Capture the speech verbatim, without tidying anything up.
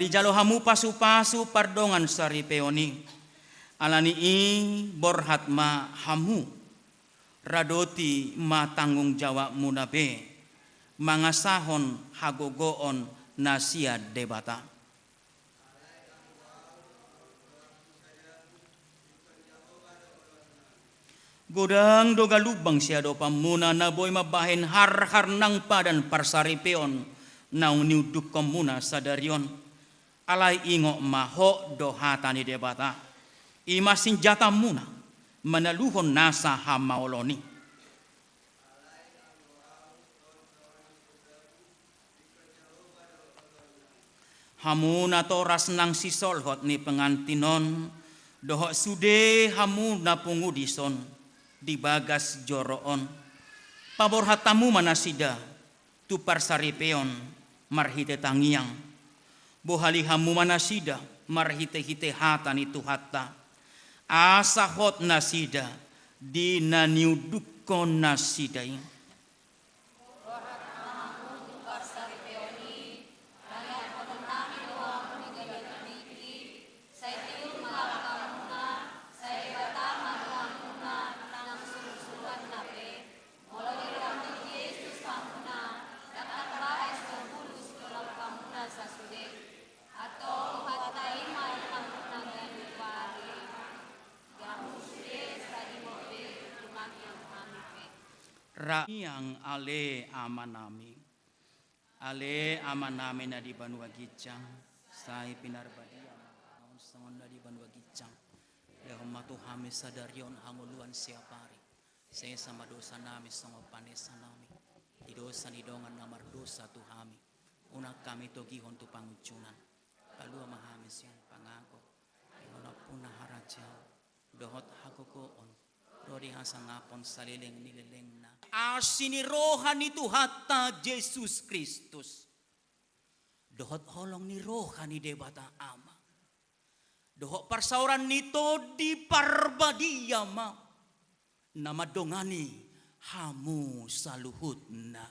Dijalo hamu pasu-pasu pardongan saripeon i. Ala ni i borhat ma hamu, radoti ma tanggung jawabmuna be mangasahon hagogoon na sian Debata. Godang do galumbang siadopanmuna na boi mambahen harhar nang padan parsaripeon naung niundukkonmuna sadari on. Alai ingot ma, hot do hata ni Debata, i ma sinjatamuna manaluhon nasa hamaolon i. Hamu natoras nang sisolhot ni pengantin on, dohot sude hamu na pungu dison di bagas joro on, paborhat hamu ma nasida tu parsaripeon marhite tangiang. Bohali hamu ma nasida marhite-hite hata ni Tuhanta, asa hot nasida di na niundukkon nasida i. Borhat ma hamu tu parsaripeon i, tangianghonon nami do hamu di gabe tingki, sai tiur ma angka muna, sai Debata ma dohamuna nang suru-suruanna pe. Molo diramoti Jesus hamuna, ndang tarbahen do bulus do lautmuna sasude. Antong Tuhanta i ma inangmuna ganup ari. Gamu sude sadihot be, tumangiang hami pe. Ra iang ale Amanami. Ale Amanami na di banua ginjang, sai pinarbadia ma goarmu, songon na di banua ginjang. Lehon ma tu hami sadari on hangoluan siapari. Sesa ma dosanami songon panesanami di dosa ni dongan na mardosa tu hami. Unang hami togihon tu pangunjunan. Palua ma hami sian pangago. Ai Ho nampuna harajaon dohot hagogoon dohot hasangapon saleleng ni lelengna. Asi ni roha ni Tuhanta Jesus Kristus, dohot holong ni roha ni Debata Ama, dohot parsaoran ni Tondi Parbadia ma na mandongani hamu saluhutna.